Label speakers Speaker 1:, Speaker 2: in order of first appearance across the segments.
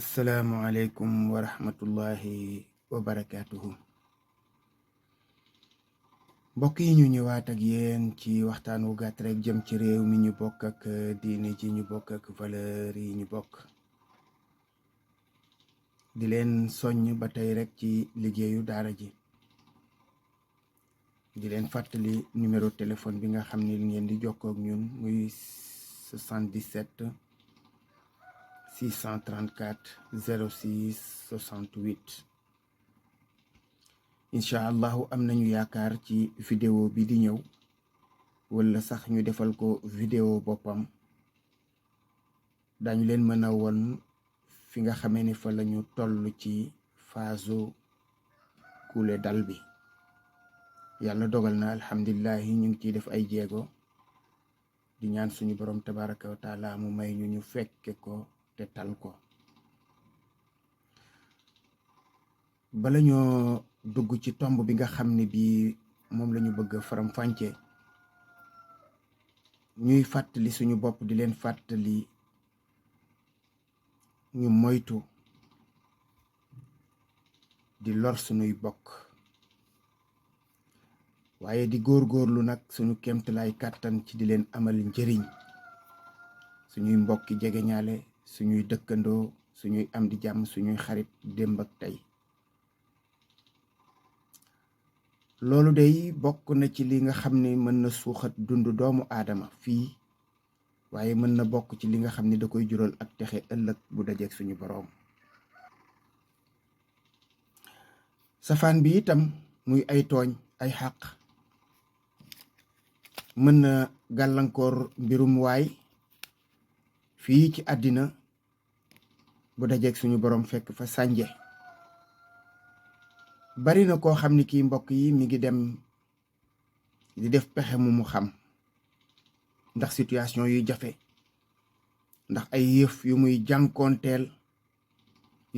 Speaker 1: asalaamualeykum wa rahmatullahi wa barakaatuhu. mbokk yi ñu ñëwaat ak yéen ci waxtaan wu gàtt rek jëm ci réew mi ñu bokk ak diine ji ñu bokk ak valeur yi ñu bokk, di leen soññ ba tey rek ci liggéeyu daara ji, di leen fàttali numéro téléphone bi nga xam ne ngeen di jokkoo ak ñun muy 77 634 06 68. incha allahu am nañu yaakaar ci vidéo bi di ñëw, wala sax ñu defal ko vidéo boppam, dañu leen mën a won fi nga xamee ni fa lañu toll ci phase kuule dal bi. yàlla dogal na alhamdulilahi ñu ngi ciy def ay jéego, di ñaan suñu borom tabaraka wa taala mu may ñu fekke ko te tal ko. bala ñoo dugg ci tomb bi nga xam ne bii moom lañu bëgg faram-fàcce, ñuy fàttali suñu bopp, di leen fàttali ñu moytu di lor suñuy bokk, waaye di góorgóorlu nag suñu kéemtalaay kàttan ci di leen amal njëriñ, suñuy mbokki jegeñaale, suñuy dëkkandoo, suñuy am di jàmm, suñuy xarit démb ak tey. loolu day bokk na ci li nga xam ne mën na suuxat dund doomu aadama fii, waaye mën na bokk ci li nga xam ne da koy jural ak texe ëllëg bu dajeeg suñu boroom. safaan bi itam muy ay tooñ, ay xàq, mën na gàllankoor mbirum waay fii ci àddina, bu dajeeg suñu boroom fekk fa sànje. bari na koo xam ni kii mbokk yi mi ngi dem di def pexe mu xam, ndax situation yuy jafe, ndax ay yëf yu muy jànkoonteel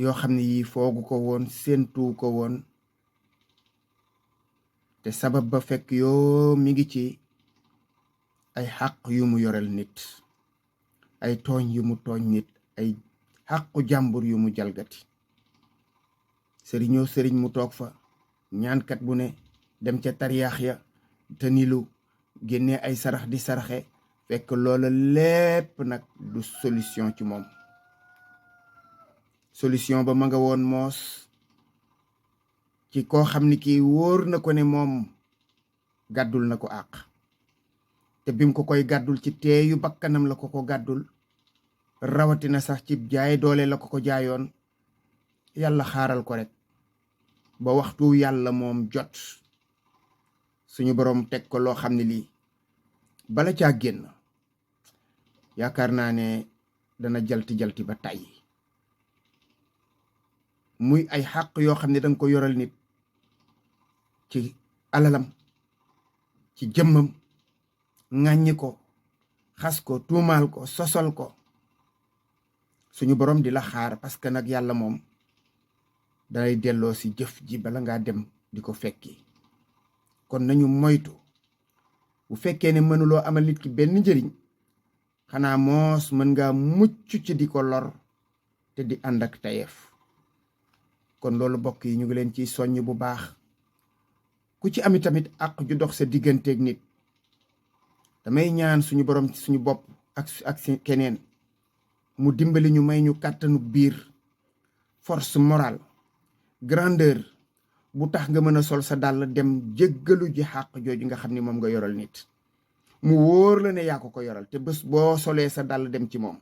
Speaker 1: yoo xam ne yii foogu ko woon, séentu ko woon, te sabab ba fekk yoo mi ngi ci ay xàq yu mu yoreel nit, ay tooñ yu mu tooñ nit, ay xàqu jàmbur yu mu jalgati. sëriñoo sëriñ mu toog fa, ñaankat bu ne dem ca tariyaax ya te nilu génnee ay sarax di saraxe, fekk loola lépp nag du solution ci moom. solution ba ma nga woon moos ci koo xam ni kii wóor na ko ne moom gàddul na ko àq, te bim ko koy gàddul ci teeyu bakkanam la ko gàddul, rawatina sax ci jaay doole la ko jaayoon. yàlla xaaral ko rek ba waxtu yàlla moom jot, suñu boroom teg ko loo xam ne lii bala caa génn yaakaar naa ne dana jalti ba tàyyi. muy ay xàq yoo xam ne danga ko yoral nit ci alalam, ci jëmmam, ŋàññi ko, xas ko, tuumaal ko, sosal ko. suñu boroom di la xaar, parce que nag yàlla moom danay delloo si jëf ji bala ngaa dem di ko fekki. kon nañu moytu, bu fekkee ne mënuloo amal nit ki benn njëriñ, xanaa moos mën ngaa mucc ci di ko lor te di ànd ak tayeef. kon loolu bokk yi ñu ngi leen ciy soññ bu baax. ku ci ami tamit àq ju dox sa digganteeg nit, damay ñaan suñu borom ci suñu bopp ak keneen mu dimbali ñu, may ñu kàttanu biir, force morale, grandeur bu tax nga mën a sol sa dàll dem jéggalu ji xàq jooju nga xam ni moom nga yoral nit, mu wóor la ne yaa ko yoral, te bés boo solee sa dàll dem ci moom,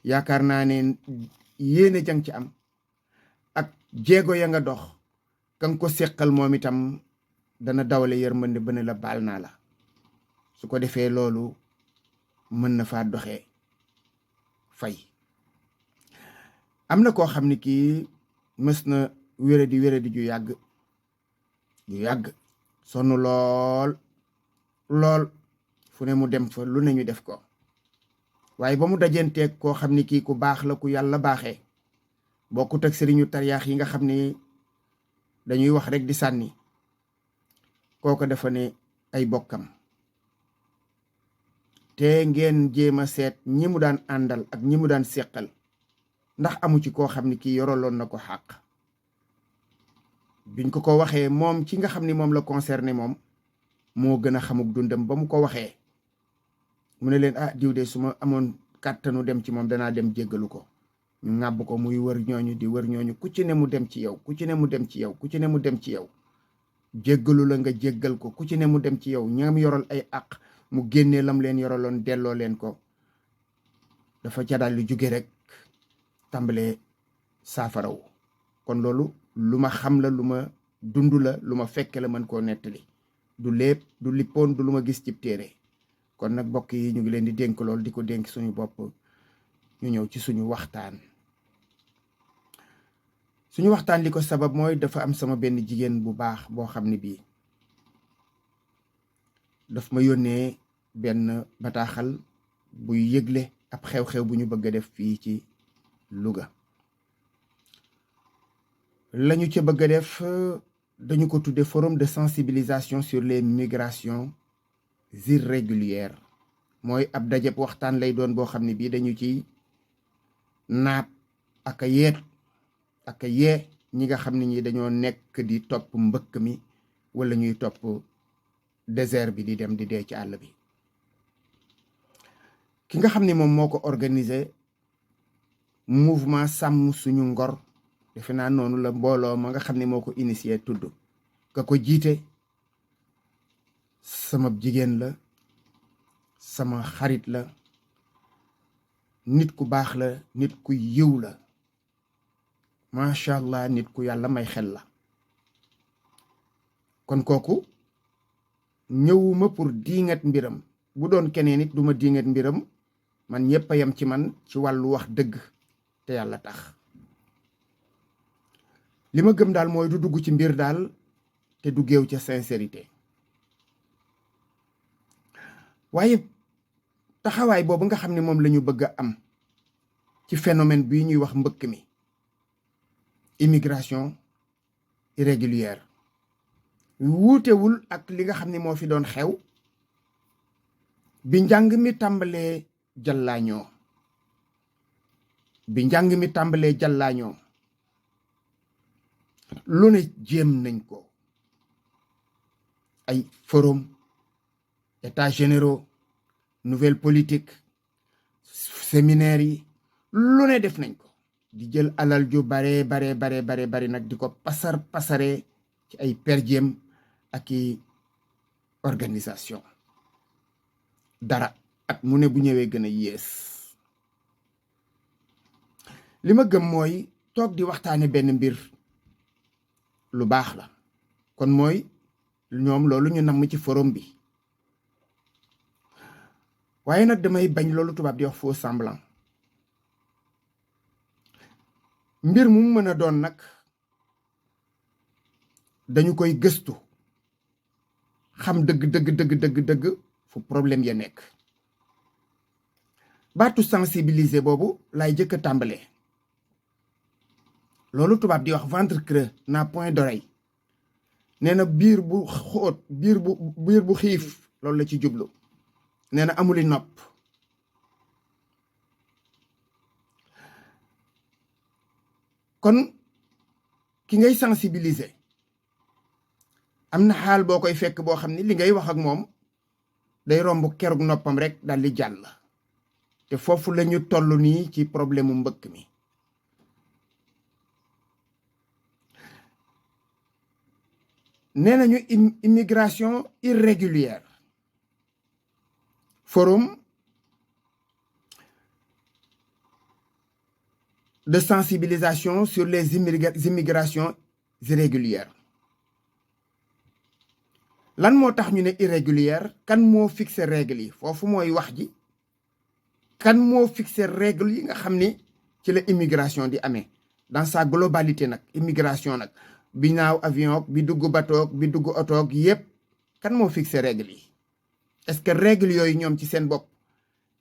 Speaker 1: yaakaar naa ne yéene jang ci am ak jéego ya nga dox, ka nga ko séqal moom itam dana dawale yërmande ba ne la baal naa la. su ko defee loolu mën na faa doxee fay. am na koo xam ni kii mës na wéradi ju yàgg sonn lool fu ne mu dem fa, lu ne ñu def ko, waaye ba mu dajenteeg koo xam ni kii ku baax la, ku yàlla baaxee, bokkut ak sëriñu tariyaax yi nga xam ni dañuy wax rek di sànni. kooko dafa ne ay bokkam, te ngeen jéem a seet ñi mu daan àndal ak ñi mu daan seqal ndax amu ci koo xam ni kii yoraloon na ko xàq biñ ko waxee moom ci nga xam ni moom la concerné moom moo gën a xamuk dundam ba mu ko waxee mu ne leen diw de su ma amoon kàttanu dem ci moom danaa dem jéggalu ko ñu ŋàbb ko muy wër ñooñu di wër ñooñu ku ci ne mu dem ci yow ku ci ne mu dem ci yow ku ci ne mu dem ci yow jéggalu la nga jéggal ko ku ci ne mu dem ci yow ñam yoral ay àq mu génnee lam leen yoraloon delloo leen ko dafa ca daal lu jóge rek tàmbalee saafarawu kon loolu lu ma xam la lu ma dund la lu ma fekke la mën koo nettali du lépp du lippoon du lu ma gis cib téere kon nag mbokk yi ñu ngi leen di dénk lool di ko dénk suñu bopp ñu ñëw ci suñu waxtaan li ko sabab mooy dafa am sama benn jigéen bu baax boo xam ne bii daf ma yónnee benn bataaxal buy yëgle ab xew-xew bu ñu bëgg a def fii ci Louga lañu ca bëgg a def dañu ko tudde forum de sensibilisation sur les migrations irrégulières mooy ab dajeb waxtaan lay doon boo xam ne bii dañu ci naab ak a yee ñi nga xam ne ñi dañoo nekk di topp mbëkk mi wala ñuy topp désert bi di dem di dee ci àll bi ki nga xam ne moom moo ko organisé mouvement sàmm suñu ngor defe naa noonu la mbooloo ma nga xam ne moo ko initié tudd ka ko jiite sama jigéen la sama xarit la nit ku baax la nit ku yiw la macha allah nit ku yàlla may xel la kon kooku ñëwuma pour diingat mbiram bu doon keneen nit duma diingat mbiram man ñëpp a yem ci man ci wàllu wax dëgg te yàlla tax li ma gëm daal mooy du dugg ci mbir daal te du géew ca sincérité waaye taxawaay boobu nga xam ne moom la ñu bëgg a am ci phénomène bii ñuy wax mbëkk mi immigration irrégulière wuutewul ak li nga xam ne moo fi doon xew bi njàng mi tàmbalee jàllaañoo lu ne jéem nañ ko ay forum états généraux nouvelle politique séminaire yi lu ne def nañ ko di jël alal ju bare nag di ko pasare ci ay perjéem ak i organisation dara at mu ne bu ñëwee gën a yées li ma gëm mooy toog di waxtaane benn mbir lu baax la kon mooy ñoom loolu ñu namm ci forum bi waaye nag damay bañ loolu tubaab di wax faux semblant mbir mu mën a doon nag dañu koy gëstu xam dëgg fu problème ya nekk baatu sensibiliser boobu laay jëkk a tàmbalee loolu tubaab di wax ventre creux n'a point d'oreille nee na biir bu xóot biir bu xiif loolu la ci jublu nee na amuli nopp kon ki ngay sensibiliser am na xaal boo koy fekk boo xam ne li ngay wax ak moom day romb kerug noppam rek daal di jàll te foofu la ñu toll nii ci problème mu mbëkk mi nee nañu immigration irrégulière forum de sensibilisation sur les immigrations irrégulières lan moo tax ñu ne irrégulière kan moo fixé règle yi foofu mooy wax ji kan moo fixé règle yi nga xam ni ci la immigration di amee dans sa globalité nag immigration nag bi naaw avion bi dugg bateau bi dugg oto yépp kan moo fixé règle yi est-ce que règle yooyu ñoom ci seen bopp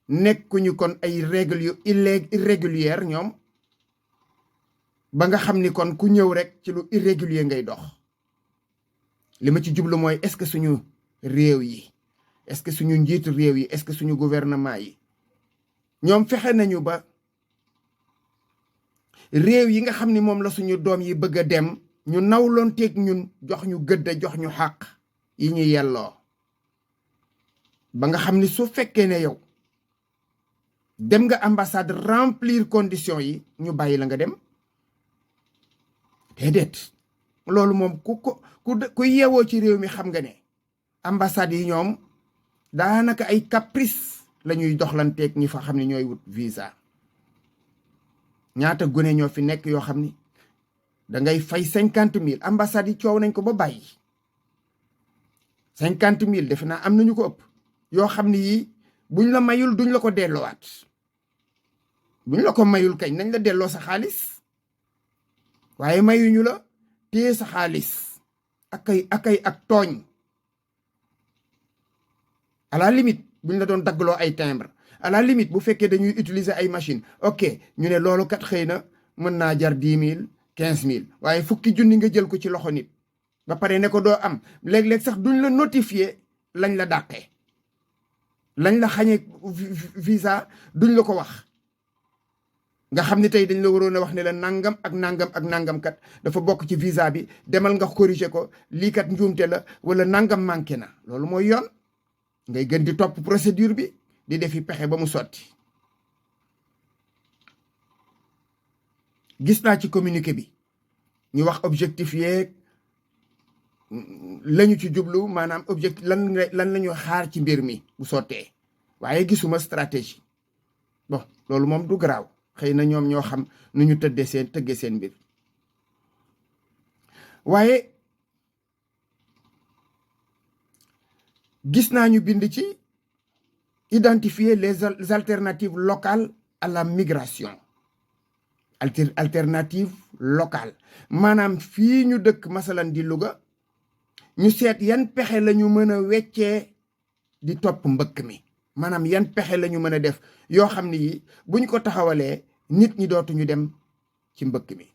Speaker 1: nekkuñu kon ay règle yu irrégulière ñoom ba nga xam ni kon ku ñëw rek ci lu irrégulier ngay dox li ma ci jublu mooy est-ce que suñu réew yi est-ce que suñu njiitu réew yi est-ce que suñu gouvernement yi ñoom fexe nañu ba réew yi nga xam ni moom la suñu doom yi bëgg a dem ñu nawloon teeg ñun jox ñu gëdd jox ñu xàq yi ñu yelloo ba nga xam ni su fekkee ne yow dem nga ambassade remplir condition yi ñu bàyyi la nga dem déedéet loolu moom ku yeewoo ci réew mi xam nga ne ambassade yi ñoom daanaka ay caprice la ñuy doxlanteeg ñi fa xam ne ñooy wut visa ñaata gune ñoo fi nekk yoo xam ni dangay fay 50,000 ambassade yi coow nañ ko ba bàyyi 50,000 defe naa am nañu ko ëpp yoo xam ni yii buñ la mayul duñ la ko delloowaat buñ la ko mayul kañ nañ la delloo sa xaalis waaye mayuñu la téye sa xaalis ak tooñ à la limite buñ la doon daggloo ay timbre à la limite bu fekkee dañuy utiliser ay machine ok ñu ne loolu kat xëy na mën naa jar 10,000 15,000 waaye fukki junni nga jël ko ci loxo nit ba pare ne ko doo am léeg-léeg sax duñ la notifier lañ la dàqee lañ la xañee visa duñ la ko wax nga xam ni tey dañ la waroon a wax ne la nangam ak nangam ak nangam kat dafa bokk ci visa bi demal nga corriger ko lii kat njuumte la wala nangam manqué na loolu mooy yoon ngay gën di topp procédure bi di defi pexe ba mu sotti gis naa ci communiqué bi ñu wax objectif yeeg lañu ci jublu maanaam objectif lan la ñu xaar ci mbir mi bu sottee waaye gisuma stratégie bon loolu moom du garaaw xëy na ñoom ñoo xam nu ñu tëggee seen mbir waaye gis naa ñu bind ci identifier les alternatives locales à la migration alternative locale maanaam fii ñu dëkk masalan di Louga ñu seet yan pexe la ñu mën a weccee di topp mbëkk mi maanaam yan pexe la ñu mën a def yoo xam ne yi buñ ko taxawalee nit ñi dootuñu dem ci mbëkk mi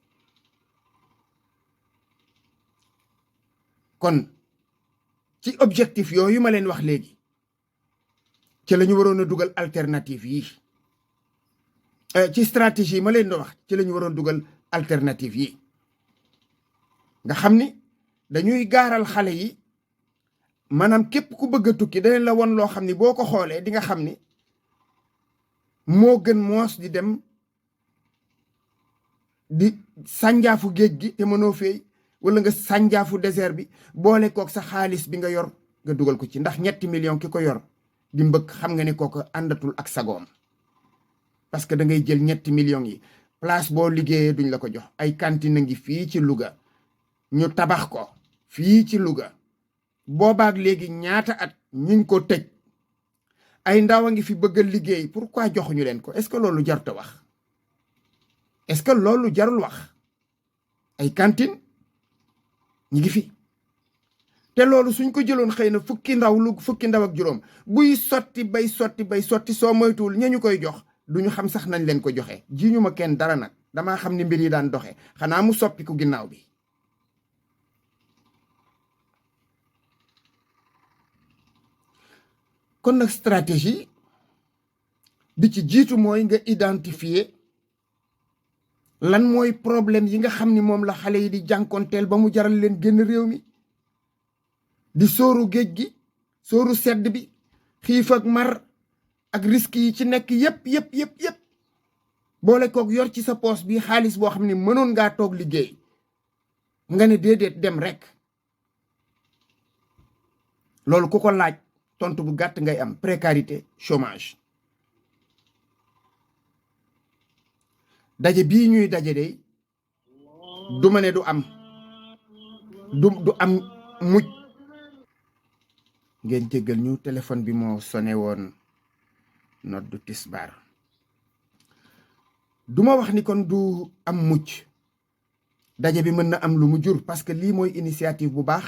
Speaker 1: kon ci objectif yooyu ma leen wax léegi ci la ñu waroon a dugal alternative yi ci stratégie ma leen di wax ci la ñu waroon dugal alternative yi nga xam ni dañuy gaaral xale yi maanaam képp ku bëgg a tukki danañ la won loo xam ni boo ko xoolee di nga xam ni moo gën moos di dem di sànjaafu géej gi te mënoo feey wala nga sànjaafu désert bi boole kook sa xaalis bi nga yor nga dugal ko ci ndax 3 millions ki ko yor di mbëkk xam nga ne kooku àndatul ak sagoom parce que da ngay jël 3 millions yi place boo liggéeyee duñ la ko jox ay cantine ngi fii ci Louga ñu tabax ko fii ci Louga boobaak léegi ñaata at ñu ngi ko tëj ay ndaw a ngi fi bëgg a liggéey pourquoi joxuñu leen ko est-ce que loolu jarut a wax est-ce que loolu jarul wax ay cantine ñi ngi fi te loolu suñ ko jëloon xëy na fukki ndaw ak juróom buy sotti bay sotti soo moytuwul ña ñu koy jox duñu xam sax nañ leen ko joxe ji ñu ma kenn dara nag damaa xam ni mbir yi daan doxe xanaa mu soppiku ginnaaw bi kon nag stratégie bi ci jiitu mooy nga identifier lan mooy problème yi nga xam ni moom la xale yi di jànkonteel ba mu jaral leen génn réew mi di sóoru géej gi sóoru sedd bi xiif ak mar ak risque yi ci nekk yépp boole kook yor ci sa poos bi xaalis boo xam ne mënoon ngaa toog liggéey nga ne déedéet dem rek loolu ku ko laaj tontu bu gàtt ngay am précarité chômage daje bii ñuy daje de du ma ne du am du am mujj ngeen jéggal ñu téléphone bi moo sonné woon noddu tisbaar du ma wax ni kon du am mucc daje bi mën na am lu mu jur parce que lii mooy initiative bu baax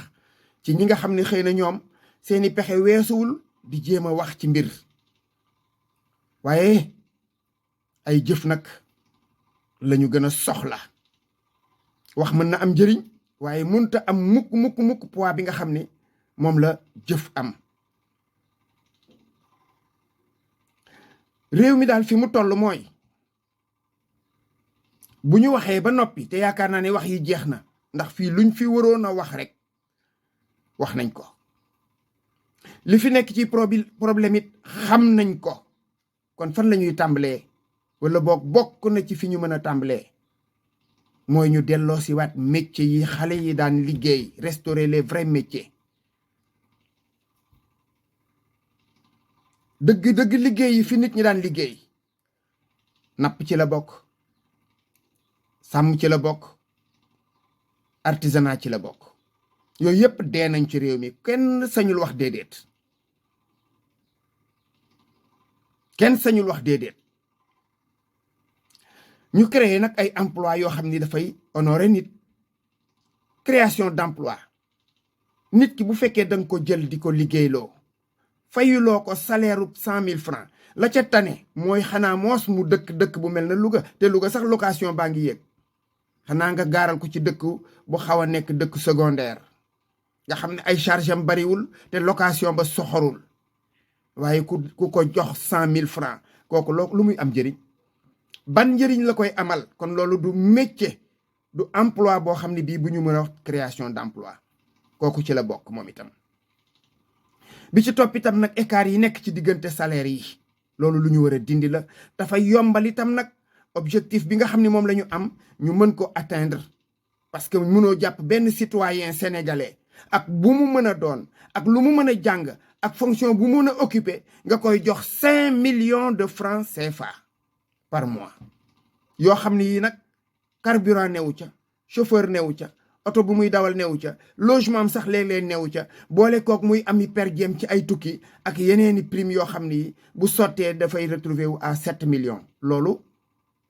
Speaker 1: ci ñi nga xam ne xëy na ñoom seeni pexe weesuwul di jéem a wax ci mbir waaye ay jëf nag lañu gën a soxla wax mën na am njëriñ waaye mënta am mukk poids bi nga xam ne moom la jëf am réew mi daal fi mu toll mooy bu ñu waxee ba noppi te yaakaar naa ne wax yi jeex na ndax fii luñ fi waroon a wax rek wax nañ ko li fi nekk ci problème it xam nañ ko kon fan la ñuy tàmbalee wala bokk na ci fi ñu mën a tàmbalee mooy ñu delloo si waat métier yi xale yi daan liggéey restaurer les vrais métiers dëgg liggéey yi fi nit ñi daan liggéey napp ci la bokk sàmm ci la bokk artisanat ci la bokk yooyu yëpp dee nañ ci réew mi kenn sañul wax déedéet ñu créé nag ay emploi yoo xam ni dafay honorer nit création d'emploi nit ki bu fekkee da nga ko jël di ko liggéeyloo fayuloo ko salaire 100 000 francs la ca tane mooy xanaa moos mu dëkk bu mel na Louga te Louga sax location baa ngi yéeg xanaa nga gaaral ko ci dëkk bu xaw a nekk dëkk secondaire nga xam ne ay charge am bariwul te location ba soxorul waaye ku ko jox 100 000 francs kooku lu muy am njëriñ ban njëriñ la koy amal kon loolu du métier du emploi boo xam ne bii bu ñu mën a wax création d'emploi kooku ci la bokk moom itam bi ci topp itam nag écart yi nekk ci diggante salaire yi loolu lu ñu war a dindi la dafay yombal itam nag objectif bi nga xam ne moom la ñu am ñu mën ko atteindre parce que mënoo jàpp benn citoyen sénégalais ak bu mu mën a doon ak lu mu mën a jàng ak fonction bu mu mën a occuper nga koy jox 5 millions de francs CFA par mois yoo xam ne yii nag carburant newu ca chauffeur newu ca oto bu muy dawal newu ca logement am sax léeg-léeg newu ca boole kook muy ami per diem ci ay tukki ak yeneeni prime yoo xam ni bu sottee dafay retrouver wu à 7 millions loolu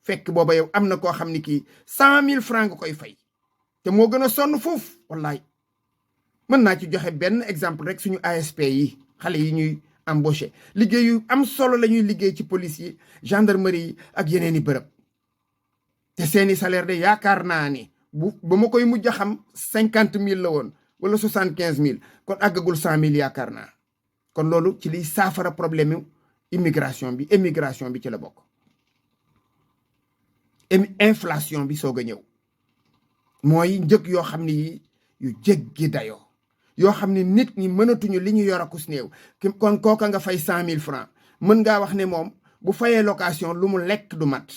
Speaker 1: fekk booba yow am na koo xam ni kii 100 000 francs nga koy fay te moo gën a sonn foofu wallaay mën naa ci joxe benn exemple rek suñu ASP yi xale yi ñuy embauché liggéey yu am solo la ñuy liggéey ci police yi gendarmerie yi ak yeneen i bërëb te seeni salaire de yaakaar naa ni ba ma koy mujj a xam 50 000 la woon wala 75 000 kon àggagul 100 000 yaakaar naa kon loolu ci liy saafara problème yu immigration bi émigration bi ci la bokk inflation bi soog a ñëw mooy njëg yoo xam ne yi yu jéggi dayoo yoo xam ne nit ñi mënatuñu li ñu yor akus néew kon kooka nga fay 100 000 francs mën ngaa wax ne moom bu fayee location lu mu lekk du mat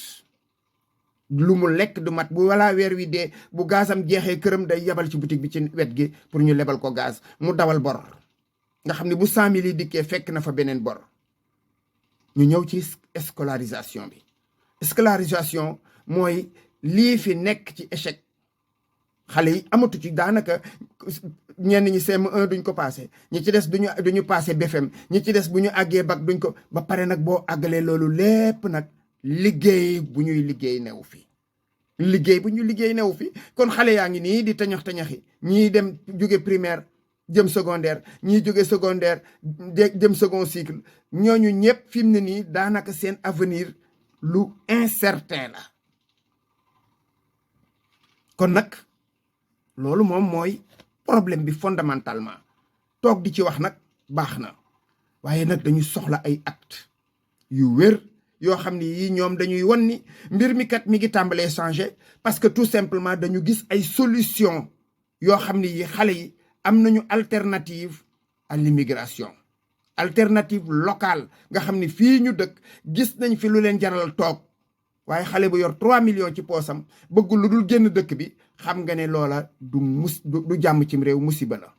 Speaker 1: bu walaa weer wi dee bu gazam jeexee këram day yebal ci boutique bi ci wet gi pour ñu lebal ko gaz mu dawal bor nga xam ne bu 100 000 yi dikkee fekk na fa beneen bor ñu ñëw ci scolarisation bi scolarisation mooy lii fi nekk ci échec xale yi amatu ci daanaka ñenn ñi CM1 duñ ko passé ñi ci des duñu passé BFEM ñi ci des bu ñu àggee bac duñ ko ba pare nag boo àggalee loolu lépp nag liggéey bu ñuy liggéey newu fi kon xale yaa ngi nii di tañax-tañaxi ñii dem jóge primaire jëm secondaire ñii jóge secondaire jëm second cycle ñooñu ñëpp fi mu ne nii daanaka seen avenir lu incertain la kon nag loolu moom mooy problème bi fondamentalement toog di ci wax nag baax na waaye nag dañu soxla ay acte yu wér yoo xam ni yii ñoom dañuy wan ni mbir mi kat mi ngi tàmbalee changer parce que tout simplement dañu gis ay solution yoo xam ni yi xale yi am nañu alternative à l'immigration alternative locale nga xam ni fii ñu dëkk gis nañ fi lu leen jaral toog waaye xale bu yor 3 millions ci poosam bëggul lu dul génn dëkk bi xam nga ne loola du jàmm cim réew musiba la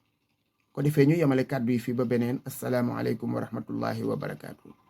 Speaker 1: ko defee ñu yemale kàddu yi fii ba beneen asalaamaaleykum wa rahmatullahi wa barakaatu.